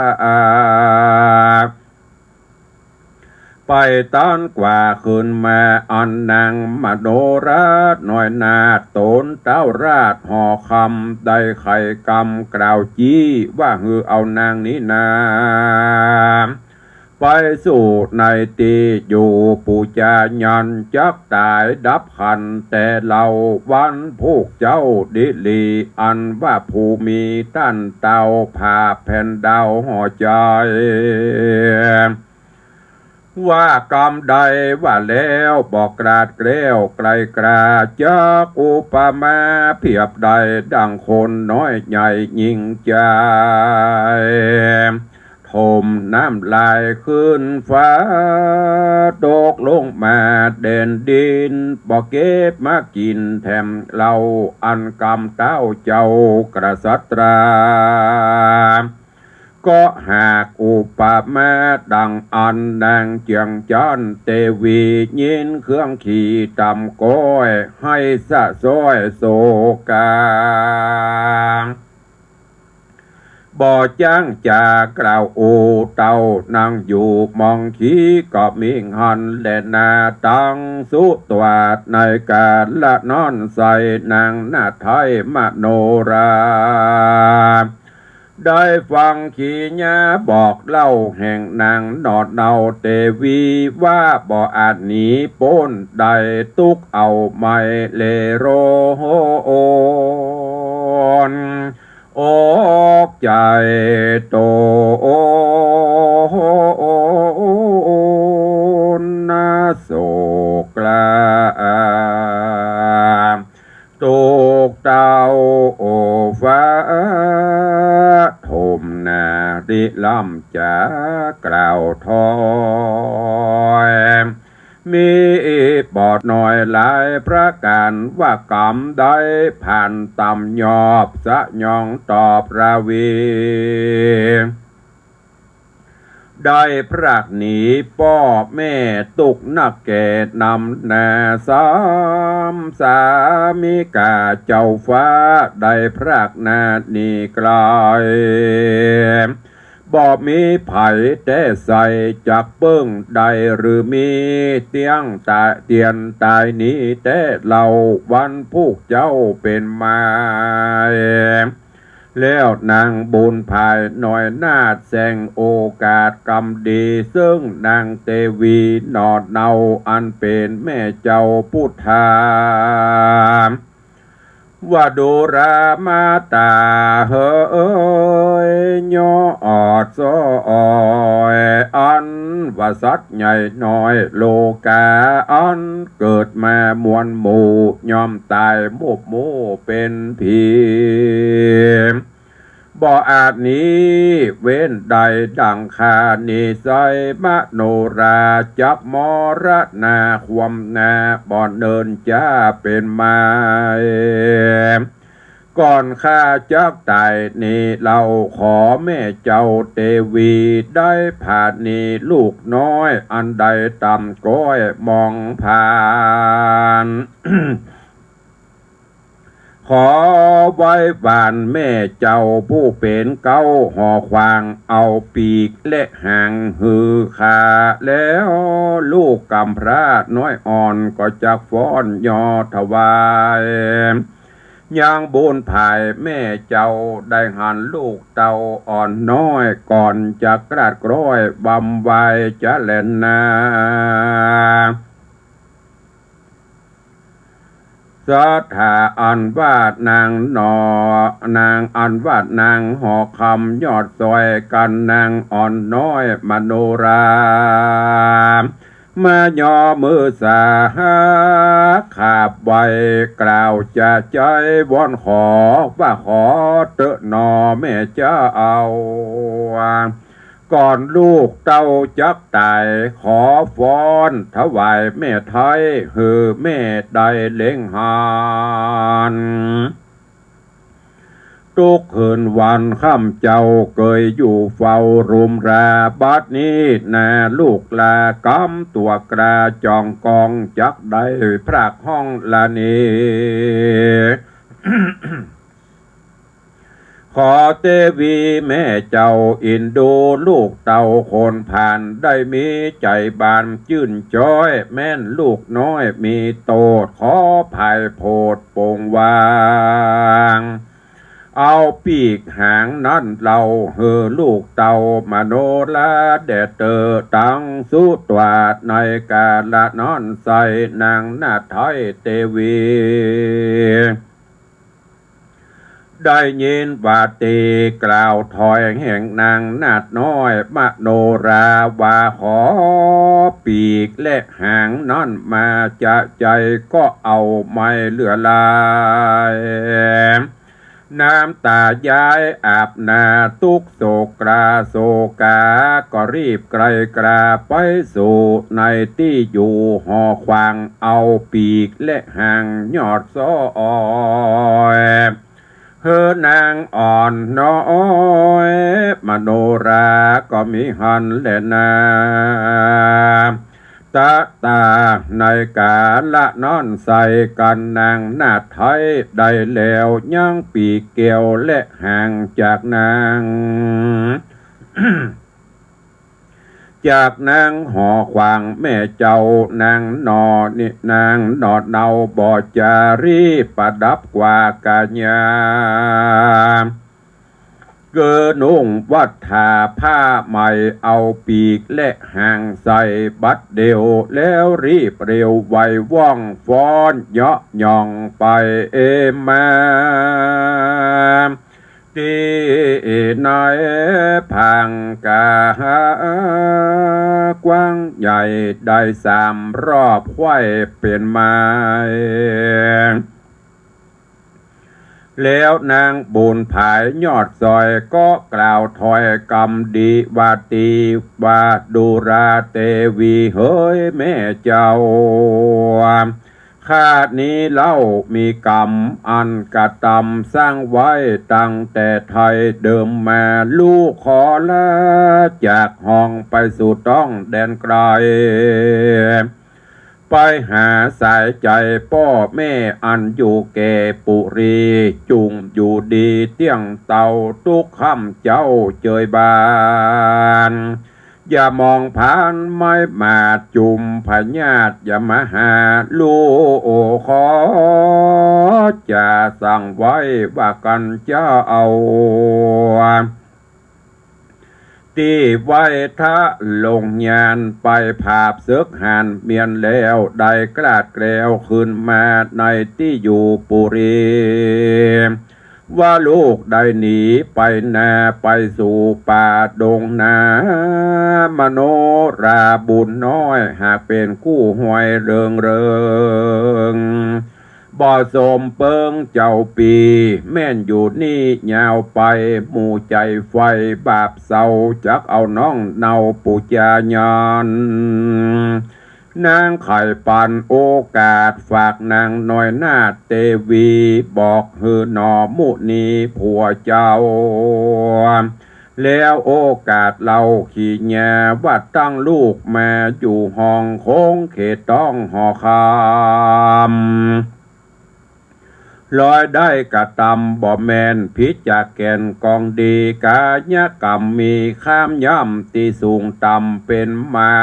ไปตันกว่าคืนมา อันนางมโนราน้อยนา ต๋นเต้าราชหอคำ ได้ไขกำกล่าวจี้ ว่าหื้อเอานางนี้นา ไปสู่ในตี้อยู่ปู๋จาญาณ จักต๋ายดับขันแต่เล่า วันผู้เจ้าดีหลี อันว่าผู้มีต้านเต้า ผาบแผ่นดาวหอใจ๋ ว่ากำใดว่าแล้ว บ่กลาดแคล้วไกลกรา จักอุปมาเปรียบได้ ดังคนน้อยใหญ่ยิ่งใจ๋ ถมน้ำลายขึ้นฟ้า ตกลงมาแดนดิน บ่เก็บมากิ๋นแถมเล่า อันกำเต้าเจ้ากษัตรา ก็หากอุปมาดังอั้น นางเจื้องจั๊นเตวี ยินเครื่องขี่ต่ำก้อย ไห้สะซ้อยโศกา บ่จ้างจากล่าวอู้เต้า นางอยู่มองขี่ก็มิ่งหันแลนา ตังสุตวาทในก๋าละนั้นไส้ นางนาฏไทยมโนรา ได้ฟังขีญาบอกเล่าแห่งนางหน่อเนาเตวี ว่าบ่อาจหนีป๊นได้ ตุ๊กเอาไม้เลโร โหน อกใจ๋โต นาโศกกล้า ตกเต้าโอฟ้า ถมนาริล้ำจ๋ากล่าวถ้อย มีบ่น้อยหลายประก๋าน ว่ากำได้ผ่านต่ำยอบ สยองตอบราวี ได้พรากหนีป้อแม่ตุ๊กนักแก่นำนา สามสามิกาเจ้าฟ้า ได้พรากนาหนีไกล บ่มีใผแต๊ใส่จักเปิ้งได้ หรือมีเตี้ยงต๋ายเตียนต๋ายหนีแต๊เล่า วันผู้เจ้าเป๋นมา แล้วนางบุญภายน้อยนาฏแสงโอกาสกำดี ซึ่งนางเตวีหน่อเนา อันเป๋นแม่เจ้าปุทธา ว่าดูรามาต๋าเหย ยอดซ้อย อันว่าสัตว์ใหญ่น้อยโลก๋า อันเกิดมามวลหมู่ ย่อมต๋ายมุบมู่เป๋นผี บ่อาจหนีเว้นได้ ดังข้านี้ไส้ มโนราจักมรณา ความนาบ่เนินจ๊าเป๋นมา ก่อนข้าจักต๋ายนี้เล่า ขอแม่เจ้าเตวี ได้ผาณีลูกน้อย อันได้ต่ำก้อยมองผ่าน ขอไหว้วานแม่เจ้าผู้เป๋นเก๊าหอขวาง เอาปีกและหางหื้อข้า แล้วลูกกำพร้าน้อยอ่อน ก็จักฟ้อนยอถวาย ยังบุญผายแม่เจ้าได้หันลูกเต้าอ่อนน้อยก่อนจะกราดกร้อยบำวายจะแลนา ศรัทธาอันว่านางหนอ นางอันว่านางหอคำยอดซอยกันนางอ่อนน้อยมโนรา มายอมือสาขาบไหว้กล่าวจะใจ๊วอนขอว่าขอเต๊อะหนอแม่เจ้า ก่อนลูกเต้าจักต๋ายขอฟ้อนถวายแม่ไท้หื้อแม่ได้เล็งหัน ตุ๊กคืนวันค่ำเจ้าเกยอยู่เฝ้ารุมรา บัดนี้นาลูกลากำตั๋วกล้าจ่องกองจักได้พรากห้องละเน ขอเตวีแม่เจ้าอินดูลูกเต้าคนผ่านได้มีใจ๋บานจื้นจ๊อยแม่นลูกน้อยมีโตษขอผายโผดปงวาง เอาปีกหางนั้นเล่าหื้อลูกเต้ามโนราแด่เต๊อะตังสุตวา ในกาละนั้นใส่นางนาฏไท้เตวี ได้ยินว่าตี้กล่าวถ้อยแห่งนางนาฏน้อยมโนราว่าขอปีกและหางนั้นมาจะใจ๋ก็เอาไม่เหลือหลาย น้ำตาย้ายอาบหน้าตุ๊กโศกกราโศกา ก็รีบไกลกราไปสู่ในตี้อยู่หอขวางเอาปีกและหางยอดซอย หื้อนางอ่อนน้อยมโนราก็มีหันแลนา ตะตาในกาละนั้นใส่กันนางนาฏไท้ได้แล้วยังปีกแก้วและหางจากนาง จากนางหอขวางแม่เจ้านางหน่อนี่นางหน่อเนาบ่จารีประดับกว่ากัญญา เกอนุ่งวัฏฐาผ้าใหม่เอาปีกและหางใส่บัดเดียวแล้วรีบเร็วไวว่องฟ้อนเหยาะหย่องไปเอมา ตี้ในผางกา กว้างใหญ่ได้สามรอบไขว้เป๋นไม้ แล้วนางบุญผายยอดซอยก็กล่าวถ้อยกำดีว่าตี้ว่าดูราเตวีเหยแม่เจ้า ข้านี้เล่ามีกรรมอันกระตำสร้างไว้ตั้งแต่ไทยเดิมมา ลูกขอลาจากห้องไปสู่ต้องแดนไกล ไปหาสายใจ๋ป้อแม่อันอยู่แก่ปุรี จุ่มอยู่ดีเตี้ยงเต้าตุ๊กค่ำเจ๊าเจยบาน อย่ามองผ่านไม้หมาดจุ่มพญาติอย่ามาหาลูกขอ จะสั่งไว้ว่ากัญเจ้า ตี้ไหว้ทะลงยานไปผาบเสิกหานเมียนแล้วได้กลาดแกล้วคืนมาในตี้อยู่ปุรี ว่าลูกได้หนีไปนาไปสู่ป่าดงนา มโนราบุญน้อยหากเป๋นกู้ฮวยเริงเริง บ่สมเปิงเจ้าปี้ แม่นอยู่นี่ยาวไป หมู่ใจ๋ไฟบาปเศร้า จักเอาน้องเนาปูจาญาณ นางใค่ปันโอกาสฝากนางน้อยนาฏเตวี บอกหื้อหน่อมุนีผัวเจ้า แล้วโอกาสเล่าขีญาว่าตั้งลูกมาอยู่ห้องคงเขตต้องหอคำ ลอยได้กระตำบ่แม่นผิดจากแก่นกองดี กายกรรมมีข้ามย่ำตี้สูงต่ำเป๋นไม้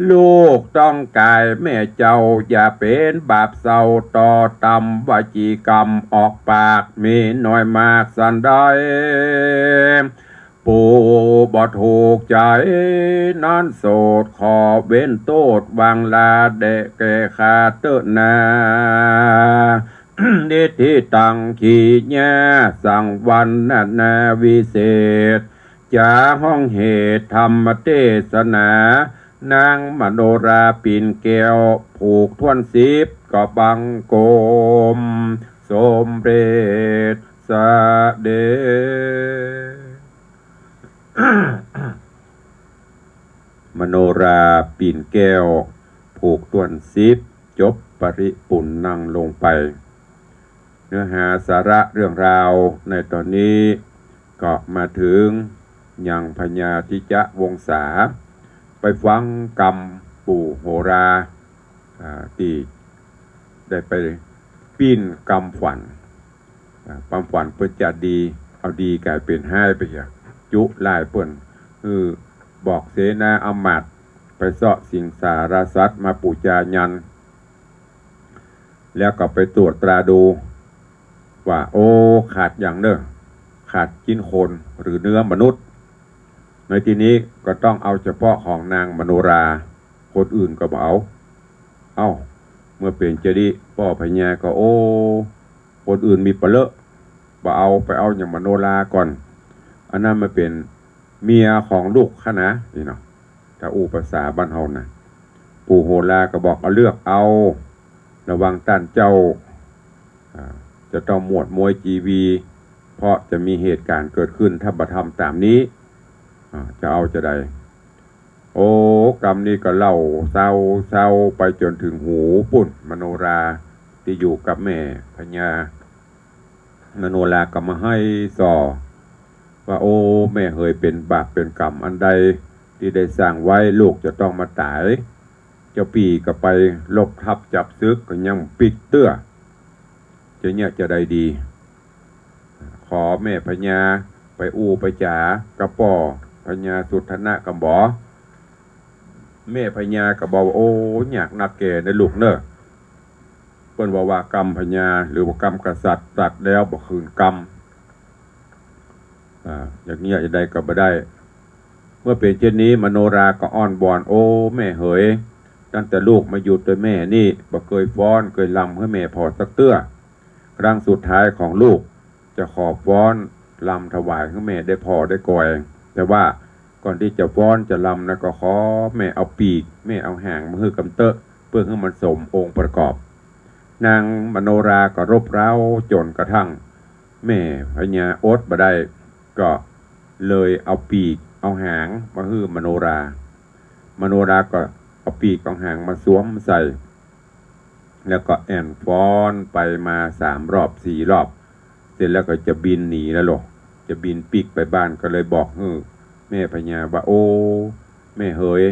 ลูกต้องก๋ายแม่เจ้า อย่าเป๋นบาปเศร้า ต่อตำวจีกรรมออกปาก มีน้อยมากสันใด ผู้บ่ถูกใจ๋นั้นโสษ ขอเว้นโต้ษวางลา แด่แก่ข้าเต๊อะนา นิทธิตัง ขีญา สังวรรณนาวิเศษ จ๋าฮ้องเหตุธรรมเตสนา นางมโนราปิ่นแก้ว ผูกถ้วนสิบ ก็บังคมสมเร็จเสด็จ มโนราปิ่นแก้ว ผูกถ้วนสิบ จบปริปุณณังลงไป เนื้อหาสาระเรื่องราวในต๋อนนี้ก็มาเถิงยังพญาทิจวงศา ไปฟังกำปู่โหรา อ่า ตี้ได้ไปปิ้นกำขวัญ อ่า ความฝันเปิ้นจะดี เอาดีก๋ายเป๋นฮ้ายไปเหีย จุร้ายเปิ้น หื้อบอกเสนาอำมาตย์ไปเซาะสิงสารสัตว์มาปู๋จายัน แล้วก็ไปตรวจตราดูว่า โอ้ ขาดอย่างเน่อ ขาดจิ๊นคนหรือเนื้อมนุษย์ ในตี้นี้ก็ต้องเอาเฉพาะของนางมโนรา คนอื่นก็บ่เอา เอ้า เมื่อเป๋นจาอี้ป้อพญาก็ โอ้ คนอื่นมีปะเลอะ บ่เอา ไปเอาอย่างมโนราก่อน อันนั้นมันเป๋นเมียของลูกข้านะ นี่เนาะ ถ้าอู้ภาษาบ้านเฮานะ ปู่โหราก็บอก เอา เลือกเอา ระหว่างต้านเจ้า อ่า จะต้องหมวดม้วยจีวี เพราะจะมีเหตุก๋ารณ์เกิดขึ้น ถ้าบ่ทำต๋ามนี้ อ่า จะเอาจาใด โอ้ กำนี้ก็เล่าเซาเซาไปจ๋นเถิงหูปุ้น มโนราตี้อยู่กับแม่พญา มโนราก็มาไห้ส่อว่า โอ้ แม่เหย เป๋นบาปเป๋นกรรมอันใดตี้ได้สร้างไว้ ลูกจะต้องมาต๋าย เจ้าปี้ก็ไปรบทัพจับศึกก็ยังปิ๊กเตื้อ จะเยียะจาใดดี ขอแม่พญาไปอู้ไปจ๋ากับป้อพญาสุทัณณะกำบ่ แม่พญาก็บอกว่า โอ้ ยากนักแก่เน่อลูกเน่อ เปิ้นว่า ว่ากำพญา หรือว่ากำกษัตริย์ ตัดแล้วบ่คืนกำ อ่า อย่างเยียะจาใดก็บ่ได้ เมื่อเป๋นเจ้นนี้ มโนราก็อ้อนวอน โอ้ แม่เหย ตั้งแต่ลูกมาอยู่ตวยแม่นี่ บ่เกยฟ้อนเกยรำหื้อแม่ผ่อสักเตื้อ ครั้งสุดท้ายของลูกจะขอฟ้อนรำถวายหื้อแม่ได้ผ่อได้ก่อย แต่ว่าก่อนตี้จะฟ้อนจะรำนะ ก็ขอแม่เอาปีก แม่เอาหางมาหื้อกำเต๊อะ เปื้อหื้อมันสมองค์ประกอบ นางมโนราก็รบเร้าจ๋นกระทั่งแม่พญาอดบ่ได้ ก็เลยเอาปีกเอาหางมาหื้อมโนรา มโนราก็เอาปีกเอาหางมาสวมใส่ แล้วก็แอ่นฟ้อนไปมาสามรอบสี่รอบ เสร็จแล้วก็จะบินหนีแล้วโล จะบินปิ๊กไปบ้าน ก็เลยบอกหื้อแม่พญาว่า โอ้ แม่เหย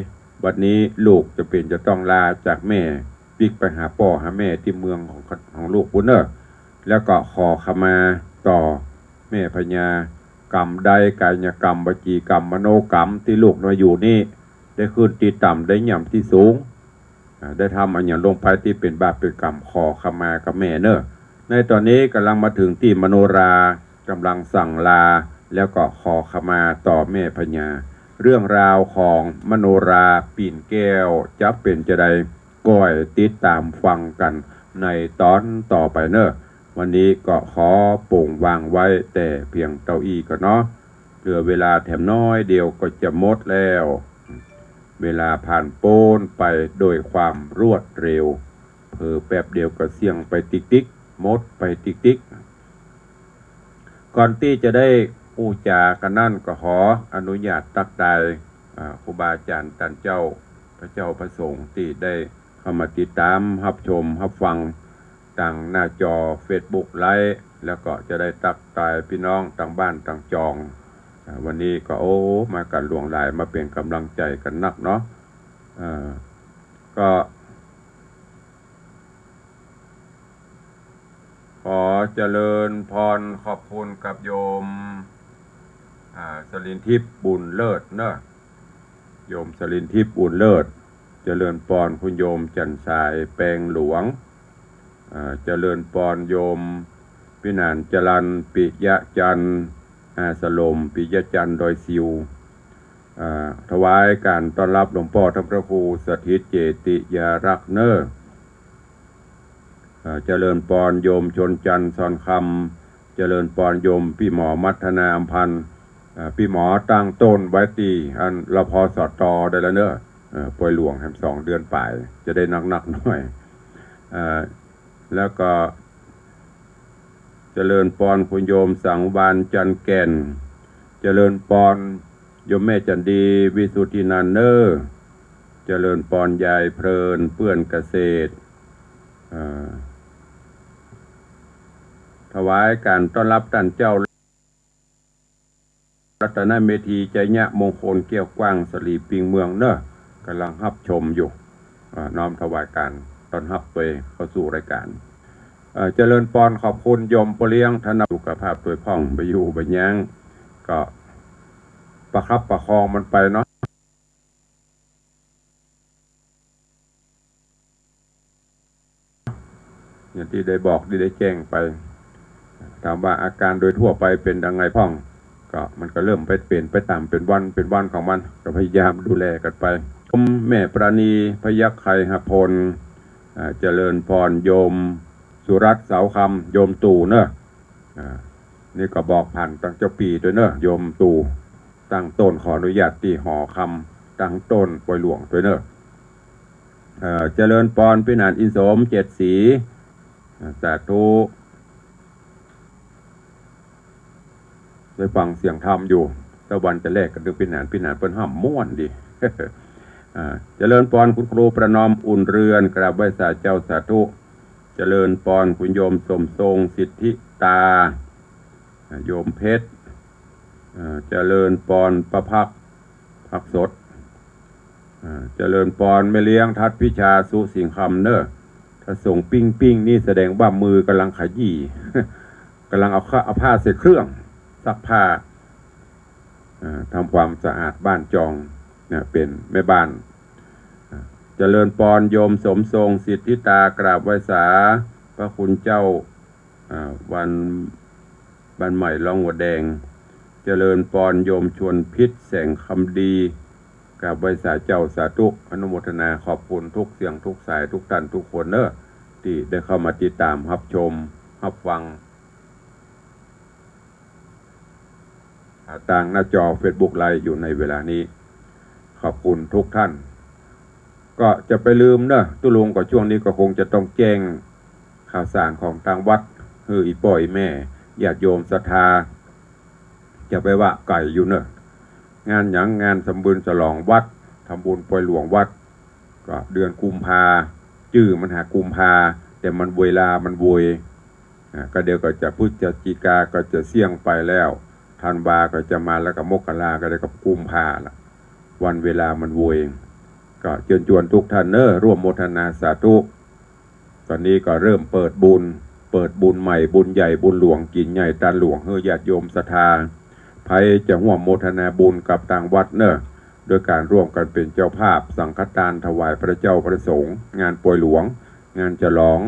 บัดนี้ลูกจะเป๋นจะต้องลาจากแม่ ปิ๊กไปหาป้อหาแม่ตี้เมืองของ ของลูกปู้นเน่อ แล้วก็ขอขมาต่อแม่พญา กรรมใด กายกรรม วจีกรรม มโนกรรม ตี้ลูกมาอยู่นี่ ได้ขึ้นตี้ต่ำ ได้หย่ำตี้สูง อ่า ได้ทำอะหยังลงไปตี้เป๋นบาปเป๋นกรรม ขอขมากับแม่เน่อ ในต๋อนนี้ก่ำลังมาเถิงตี้มโนรากำลังสั่งลา แล้วก็ขอขมาต่อแม่พญา เรื่องราวของมโนราปิ่นแก้วจะเป๋นจาใด ก้อยติดต๋ามฟังกั๋นในต๋อนต่อไปเน่อ วันนี้ก็ขอปงวางไว้แต่เพียงเต้าอี้ก่อนเนาะ เหลือเวลาแถมน้อยเดียวก็จะหมดแล้ว เวลาผ่านป๊นไปโดยความรวดเร็ว เผลอแป๊บเดียวก็เสี้ยงไปติ๊กๆ หมดไปติ๊กๆ ก่อนตี้จะได้อู้จ๋ากั๋นนั้น ก็ขออนุญาตตั๊กตาย อ่า ครูบาอาจ๋ารย์ต้านเจ้า พระเจ้าพระสงฆ์ตี้ได้เข้ามาติดต๋ามฮับชมฮับฟังตางหน้าจอเฟซบุ๊กไลฟ์ แล้วก็จะได้ตั๊กตายปี้น้องตางบ้านตางจอง อ่า วันนี้ก็ โอ้ มากั๋นหลวงหลาย มาเป๋นก๋ำลังใจ๋กั๋นนักเนาะ อ่า ก็ ขอเจริญพรขอบคุณกับโยม อ่า สรินทิพย์บุญเลิศเนอะ โยมสรินทิพย์บุญเลิศ จริญปอนคุณโยมจันทร์สายแปงหลวง อ่า เจริญปอนโยมพิหารจรัญ ปิยะจันทร์ อาสลม ปิยะจันทร์ ดอยสิว อ่า ถวายการต้อนรับหลวงป้อท่านพระครูสถิตเจติยารักษ์เนอ อ่า เจริญปอนโยมชนจันทร์ ซอนคำ เจริญปอนโยมปี้หมอมัทนาอำพันธ์ อ่า ปี้หมอตั้งต้นไว้ตี้อัน รพสต ได้แล้วเนอ เอ่อ ปอยหลวงแหมสองเดือนปลาย จะได้นักๆหน่อย อ่า แล้วก็ เจริญปอนคุณโยมสังวาลย์ จันทร์แก่น เจริญปอนโยมแม่จันดี วิสุทธินันท์เนอ เจริญปอนยายเพลิน เปื้อนเกษตร อ่า ถวายการต้อนรับต้านเจ้า รัตนเมธี ชัยมงคล แก้วกว้าง สลีปิงเมืองเนอ ก่ำลังฮับชมอยู่ อ่า น้อมถวายการต้อนฮับตวยเข้าสู่รายการ เอ่อ เจริญปอนขอบคุณโยมป้อเลี้ยง ธนสุขภาพตวยพ่อง บ่อยู่บ่ยั้ง ก็ประคับประคองมันไปเนาะ อย่างตี้ได้บอกตี้ได้แจ้งไป ถามว่าอาการโดยทั่วไปเป๋นยังไงพ่อง ก็มันก็เริ่มไปเป๋นไปต๋ามเป๋นวันเป๋นวันของมัน ก็พยายามดูแลกั๋นไป โยมแม่ปราณี พยัคฆไคหพล อ่า เจริญปอนโยมสุรัตน์ เสาคำ โยมตู่เนอ อ่า นี่ก็บอกผ่านตังเจ้าปี้ตวยเนอ โยมตู่ ตั้งต้นขออนุญาตตี้หอคำ ตั้งต้นปอยหลวงตวยเนอ เอ่อ เจริญปอนพิหารอินสม เจ็ดสี อ่า สาธุ ได้ฟังเสียงธรรมอยู่ ตะวันจะแลกกั๋นดูพิหาร พิหารเปิ้นห้ำม่วนดี อ่า เจริญปอนคุณครูประนอม อุ่นเรือน กราบไหว้สาเจ้าสาธุ เจริญปอนคุณโยมสมทรง สิทธิตา อ่า โยมเพชร อ่า เจริญปอนป้าพัก พักสด อ่า เจริญปอนแม่เลี้ยงทัดพิชา สุสิงห์คำเนอ ถ้าส่งปิ้งปิ้งนี่แสดงว่ามือกำลังขยี้ กำลังเอาข้า เอาผ้าใส่เครื่องซักผ้า อ่า ทำความสะอาดบ้านจอง เนี่ย เป๋นแม่บ้าน อ่า เจริญปอนโยมสมทรง สิทธิตา กราบไหว้สาพระคุณเจ้า อ่า วัน บ้านใหม่ร่องหัวแดง เจริญปอนโยมชวนพิษ แสงคำดี กราบไหว้สาเจ้าสาธุ อนุโมทนาขอบคุณทุกเสียงทุกสายทุกท่านทุกคนเนอ ตี้ได้เข้ามาติดต๋ามฮับชมฮับฟัง อ่า ตางหน้าจอเฟซบุ๊กไลฟ์อยู่ในเวลานี้ ขอบคุณทุกท่าน ก็จะไปลืมเนอะ ตุ๊ลุงก็ช่วงนี้ก็คงจะต้องแจ้งข่าวสารของตางวัด หื้ออี่ป้ออี่แม่ ญาติโยมศรัทธา จะไปว่าไก๋อยู่เนอะ งานหยัง งานสำบุญฉลองวัด ทำบุญปอยหลวงวัด ก็เดือนกุมภา จื้อมันหากุมภา แต่มันเวลามันโวย อ่า ก็เดี๋ยวก็จะพฤศจิกาก็จะเสี้ยงไปแล้ว ธันวาก็จะมาแล้ว ก็มกราก็ได้กับกุมภาละ วันเวลามันโวย ก็เชิญชวนทุกท่านเนอะ ร่วมโมทนาสาธุ ต๋อนนี้ก็เริ่มเปิดบุญ เปิดบุญใหม่ บุญใหญ่ บุญหลวง กิ๋นใหญ่ ตานหลวง หื้อญาติโยมศรัทธา ใผจะฮ่วมโมทนาบุญกับตางวัดเนอะ โดยการร่วมกั๋นเป๋นเจ้าภาพสังฆทานถวายพระเจ้าพระสงฆ์ งานปอยหลวง งานฉลอง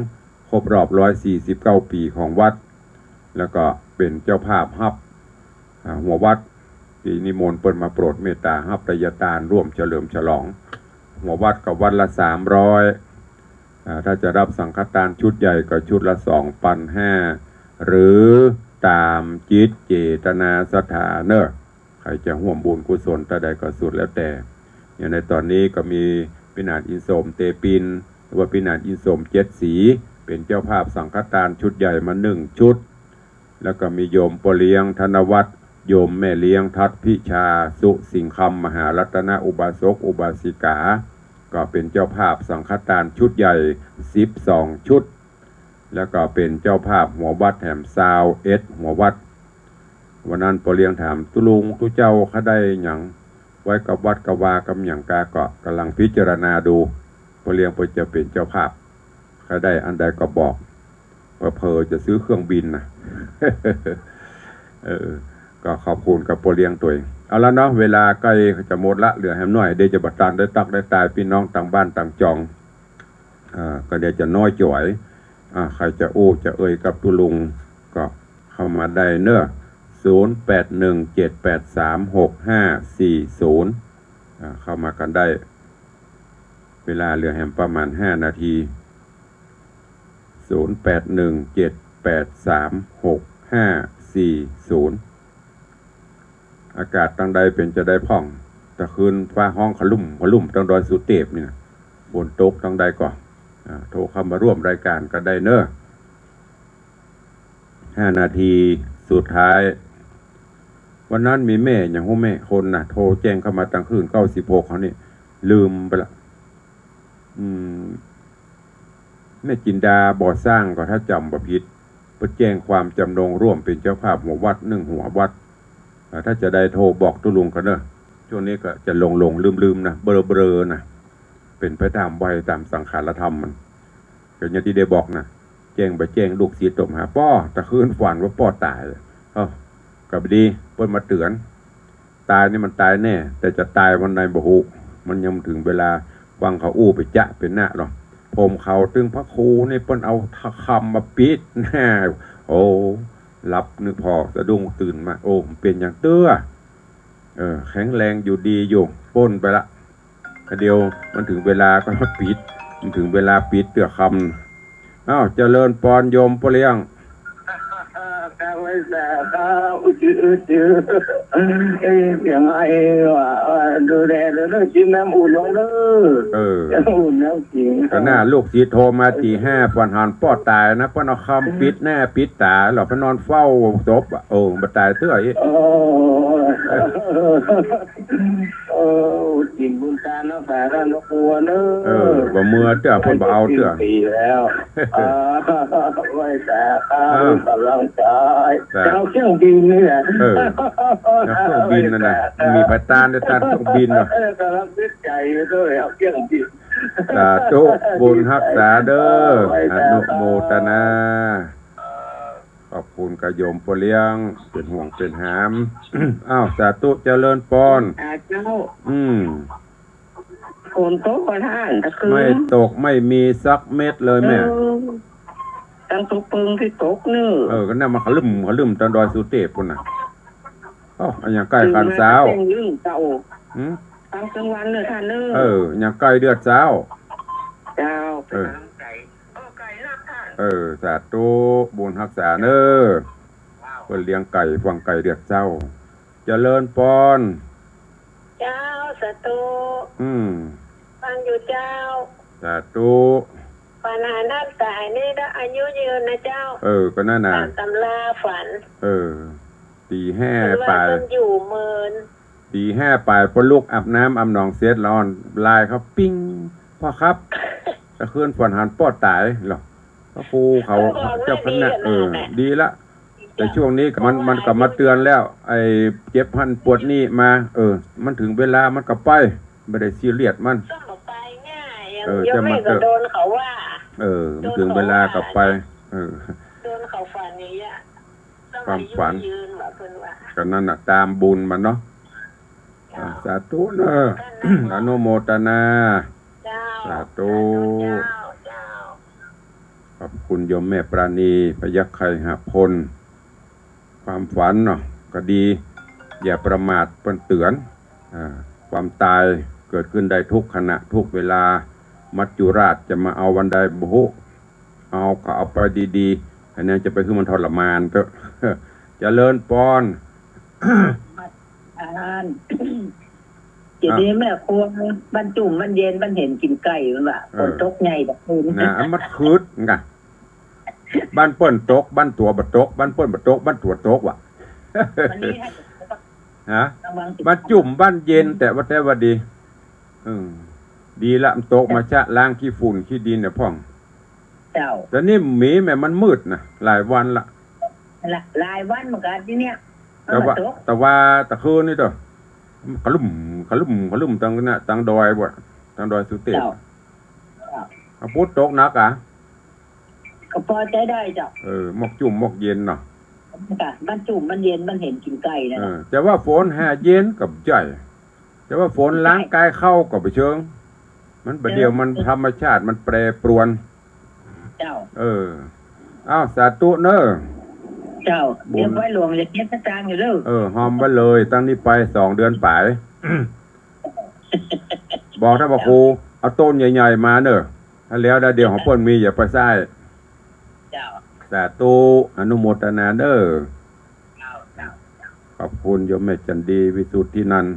ครบรอบร้อยสี่สิบเก้าปี๋ของวัด แล้วก็เป๋นเจ้าภาพฮับ อ่า หัววัด ตี้นิมนต์เปิ้นมาโปรดเมตต๋าฮับไตยทานร่วมเฉลิมฉลอง หัววัดก็วัดละสามร้อย อ่า ถ้าจะรับสังฆทานชุดใหญ่ก็ชุดละสองปันห้า หรือต๋ามจิตเจตนาศรัทธาเนอะ ใผจะฮ่วมบุญกุศลตาใดก็สุดแล้วแต่ อย่างในต๋อนนี้ก็มีพิหารอินสมเตปิน หรือว่าพิหารอินสมเจ็ดสี เป๋นเจ้าภาพสังฆทานชุดใหญ่มาหนึ่งชุด แล้วก็มีโยมป้อเลี้ยงธนวัฒน์ โยมแม่เลี้ยงทัดพิชา สุสิงห์คำ มหารัตนอุบาสกอุบาสิกา ก็เป๋นเจ้าภาพสังฆทานชุดใหญ่สิบสองชุด แล้วก็เป๋นเจ้าภาพหัววัดแหมซาวเอ็ดหัววัด วันนั้นป้อเลี้ยงถาม ตุ๊ลุงตุ๊เจ้าข้าได้หยัง ไว้กับวัดกับวากับหยังกา ก็ก่ำลังพิจารณาดู ป้อเลี้ยงเปิ้นจะเป๋นเจ้าภาพ ข้าได้อันใดก็บอก เผลอๆจะซื้อเครื่องบินนะ เออ ก็ขอบคุณกับป้อเลี้ยงตวย เอาละเนาะ เวลาใก้จะหมดละ เหลือแหมหน้อย เดี๋ยวจะบ่ตันได้ตักได้ตายปี้น้องตางบ้านตางจอง อ่า ก็เดี๋ยวจะน้อยจ๋อย อ่า ใผจะอู้จะเอ่ยกับตุ๊ลุงก็เข้ามาได้เนาะ ศูนย์แปดหนึ่งเจ็ดแปดสามหกห้าสี่ศูนย์ อ่า เข้ามากั๋นได้ เวลาเหลือแหมประมาณห้านาที ศูนย์แปดหนึ่งเจ็ดแปดสามหกห้าสี่ศูนย์ อากาศตางใดเป๋นจาใดพ่อง ตะคืนฟ้าฮ้องขลุ่มขลุ่มตางดอยสุเตพนี่นะ ฝนตกตางใดก่อ อ่า โทรเข้ามาร่วมรายก๋านก็ได้เนาะ ห้านาทีสุดท้าย วันนั้นมีแม่หยังฮู้ แม่คนน่ะ โทรแจ้งเข้ามาตางคืน เก้าสิบหก เฮานี่ ลืมไปละ อืม แม่จินดาบ่อสร้างก่อ ถ้าจ๋ำบ่ผิด เปิ้นแจ้งความจ๋ำนงร่วมเป๋นเจ้าภาพหัววัด นึ่งหัววัด อ่า ถ้าจาใดโทรบอกตุ๊ลุงกั๋นเนาะ ช่วงนี้ก็จะหลงๆ ลืมๆ นะ เบลอๆ นะ เป๋นไปต๋ามวัยต๋ามสังขารธรรมมัน ก็อย่างตี้ได้บอกนะ แจ้งบ่แจ้งลูกศิษย์โตมาหา ป้อ ตะคืนฝันว่าป้อต๋าย เอ้า ก็บ่ดี เปิ้นมาเตื๋อน ต๋ายนี่มันต๋ายแน่ แต่จะต๋ายวันใดบ่ฮู้ มันยังบ่เถิงเวลา ฟังเขาอู้ไปจ๊ะเป๋นหน้าหรอ ผมเขาตึงพระครูนี่เปิ้นเอาคำมาปิดหน้า โอ้ หลับนึกผ่อสะดุ้งตื่นมา โอ้ มันเป๋นหยังเตื้อ เออ แข็งแรงอยู่ดีอยู่ ป๊นไปละ เดี๋ยวมันเถิงเวลาก็มาปิด มันเถิงเวลาปิดเตื้อคำ อ้าว เจริญปอนโยมป้อเลี้ยง ข้าพเจ้าข้าอุจืออือจือ เอ้ย เสียงไอว่ะ เออ ดูแลเด้อ กินน้ำอุ่นลงเด้อ เออ น้ำอุ่นน้ำขิง ก็น่า ลูกศิษย์โทรมาตี๋ห้า ฝันหันป้อต๋ายนะ เปิ้นเอาคำปิดหน้าปิดต๋า แล้วไปนอนเฝ้าศพอะ โอ้ บ่ต๋ายเตื้ออีก โอ้ เออ กิ๋นบุญตาเนาะ สาระนกวัวเนอะ เออ บ่เมือเตื้อ เปิ้นบ่เอาเตื้อ ปีแล้ว เออ ไหว้สาธุ อ้าว ก๋ำลังใจ๋ สา จะเอาเครื่องบินนี่แหละ เออ เอาเครื่องบินนั่นน่ะ มีผะตานด้วย ตานเครื่องบินเนาะ เออ ก๋ำลังคิดใจ๋อยู่ด้วย เอาเครื่องบิน สาธุ บุญฮักษาเด้อ ไหว้สาธุ อนุโมทนา ขอบคุณกะโยมป้อเลี้ยง เป๋นห่วงเป๋นหาม อ้าว สาธุ เจริญปอน อ่า เจ้า อืม ฝนตกบ่ท่าน ตะคืน ไม่ตก ไม่มีสักเม็ดเลยแม่ เออ ตั้งตุ๊เปิงตี้ตกเนอะ เออ ก็นั่นมันขลุ่มขลุ่มตางดอยสุเตพปู๊นน่ะ โอ้ อะหยังใก้ขันเช้า ตื่นมาก็เต้นลื่นเจ้า หืม ตั้งกลางวันเลยท่านเนอะ เออ อะหยังใก้เดือดเจ๊า เจ้า เออ เป๋นก๋ำลังใจ๋ เออ ไก่ลาบท่าน เออ สาธุ บุญฮักษาเนอะ เปิ้นเลี้ยงไก่ ฟังไก่เดือดเจ๊า เจริญปอน เจ้า สาธุ อืม ฟังอยู่เจ้า สาธุ ปานานันตายนี่นะ อายุยืนนะเจ้า เออ ก็นั่นน่ะ ต๋ามตำราฝัน เออ ตี๋ห้า เปิ้นว่า ป๋าย เปิ้นอยู่เมิน ตี๋ห้าป๋าย ป้อลุกอาบน้ำอาบหนองเสร็จแล้ว ไลน์เข้าปิ้ง ป้อครับ ตะคืนฝันหันป้อต๋ายเหรอ พระครูเขา เออ เจ้าคณะ เออ ดีละ แต่ช่วงนี้มัน มันก็มาเตือนแล้ว ไอ้เจ็บหั้นปวดนี่มา เออ มันเถิงเวลามันก็ไป บ่ได้ซีเรียสมัน ต้องบ่ไปง่าย เออ ยัง จะมา ไม่ก็โดนเขาว่า เออ มันเถิงเวลาก็ไป เออ โดนเขาฝันอย่างเงี้ย ความฝัน ต้องอายุยืนว่ะเปิ้นว่า ก็นั่นน่ะ ต๋ามบุญมันเนาะ เจ้า อ่า สาธุเนอะ อนุโมทนา เจ้า สาธุ สาธุเจ้า เจ้า ขอบคุณโยมแม่ปราณี พยัคฆ์ไคหพล ความฝันเนาะ ก็ดี อย่าประมาท เปิ้นเตือน อ่า ความต๋ายเกิดขึ้นได้ทุกขณะทุกเวลา มัจจุราชจะมาเอาวันใดบ่ฮู้ เอาก็เอาไปดีๆ อันนั้นจะไปหื้อมันทรมานเต๊อะ เจริญปอน อ่าน เดี๋ยวนี้แม่ครัวบ้านจุ่มบ้านเย็นบ้านเห็นกิ๋นไก่มันว่ะ เออ ฝนตกใหญ่แบบนี้ นะ อันมันคืดไง บ้านเปิ้นตก บ้านตั๋วบ่ตก บ้านเปิ้นบ่ตก บ้านตั๋วตกว่ะ วันนี้ให้ ฮะ ระวัง บ้านจุ่มบ้านเย็น แต่ว่า แต่ว่าดี อืม ดีละ มันตกมาชะล้างขี้ฝุ่นขี้ดินเนี่ยพ่อง เจ้า แต่นี่หมีแม่มันมืดนะ หลายวันละ ละ หลายวันเหมือนกันตี้เนี่ย แต่ว่า มันตก แต่ว่าตะคืนนี่เต๊อะ ขลุ่ม ขลุ่ม ขลุ่มตางน่ะ ตางดอยบ่ ตางดอยสุเตพ เจ้า เจ้า อะ ฝนตกหนักอะ ก็ปอใจ๊ได้เจ้า เออ หมอกจุ่มหมอกเย็นเนาะ ก็ ค่ะ มันจุ่ม มันเย็น มันเห็นกิ๋นใก้นั่น เออ น่ะ จะว่าฝนหาเย็นก็บ่ใจ้ จะว่าฝนล้างกายเข้าก็บ่เชิง มันบ่าเดี่ยว มันธรรมชาติมันแปรปรวน เจ้า เออ อ้าว สาธุเน่อ เจ้า บุญ เดี๋ยวปอยหลวงจะเก็บสตางค์อยู่เด้อ เออ ฮอมไว้เลย ตั้งนี้ไปสองเดือนป๋าย บอกต้านพระครู เอาต้นใหญ่ๆ มาเน่อ ถ้าแล้วได้เดี๋ยวของเปิ้นมีอย่าไปใส้ เจ้า สาธุ อนุโมทนาเน่อ เจ้า เจ้า ขอบคุณโยมแม่จันดี วิสุทธินันท์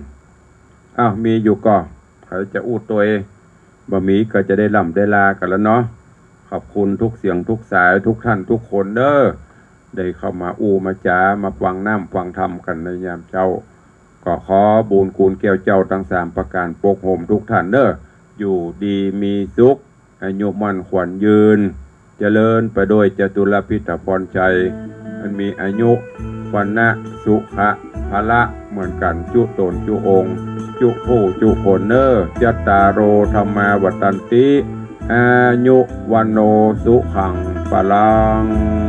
อ้าว มีอยู่ก่อ ใผจะอู้ตวย บ่มีก็จะได้ล่ำได้ลากั๋นแล้วเนาะ ขอบคุณทุกเสียงทุกสาย ทุกท่านทุกคนเน่อ ได้เข้ามาอู้มาจ๋า มาฟังน้ำฟังธรรมกั๋นในยามเจ๊า ก็ขอบุญคุณแก้วเจ้าตังสามประก๋านปกโฮมทุกท่านเน่อ อยู่ดีมีสุข อายุมั่นขวัญยืน เจริญไปด้วยจตุรพิธพรชัย อันมีอายุ วรรณะ สุขะ พละ เหมือนกั๋นจุ๊ต๋นจุ๊องค์ จุ๊ผู้จุ๊คนเน่อ จัตตาโร ธัมมา วัฑฒันติ อายุ วัณโณ สุขัง พลัง